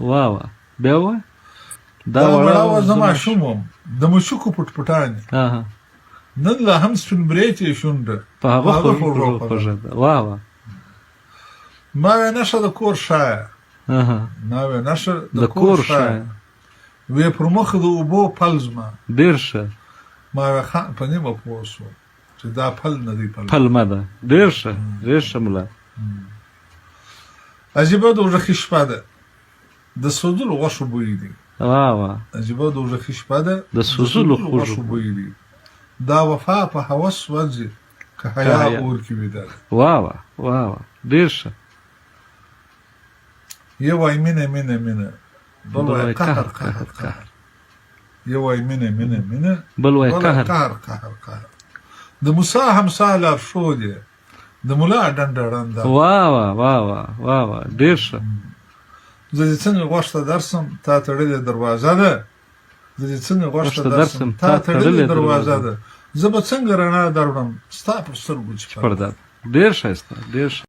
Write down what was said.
وا وا، بیا ووایه. دا وړه وه زه ماشوم وم، د مشوکو پټپټانې. نن لا هم سپین برېتې شونډه په هغه خوږو خوږه ده. وا وا. ما وې نښه د کور ښایه، ما وې نښه د کور ښایه، وې پر مخ د اوبو پل زما. ډېر ښه. ما وې خان په نیمه پوه شو چې دا پل نه دی پل پلمه ده. ډېر ښه، ډېر ښه ملا. عجیبه دوږخي شپه ده، د سوځلو غوښو بوی دی. وا وا. عجیبه دوږخي شپه ده، د سوځلو غوښو بوی دی. دا وفا په هوس سوځي که حیا اور کې ویده ده. وا وا، وا وا، ډېر ښه. یو وای مینه مینه مینه، بل وای قهر قهر قهر. یو وای مینه مینه مینه، بل وای قهر قهر قهر قهر. د موسی همسا لارښود یې، د ملا ډنډه ړنده. وا وا، وا وا، وا وا، ډېر ښه. زه دې څنګه غوږ ته درسم، تا تړلې دروازه ده. زه دې څنګه غوږ ته درسم، تا تړلې دروازه ده. زه به څنګه رڼا دروړم، ستا پر سترګو چې پرده ده. ډېر ښایسته، ډېر ښه.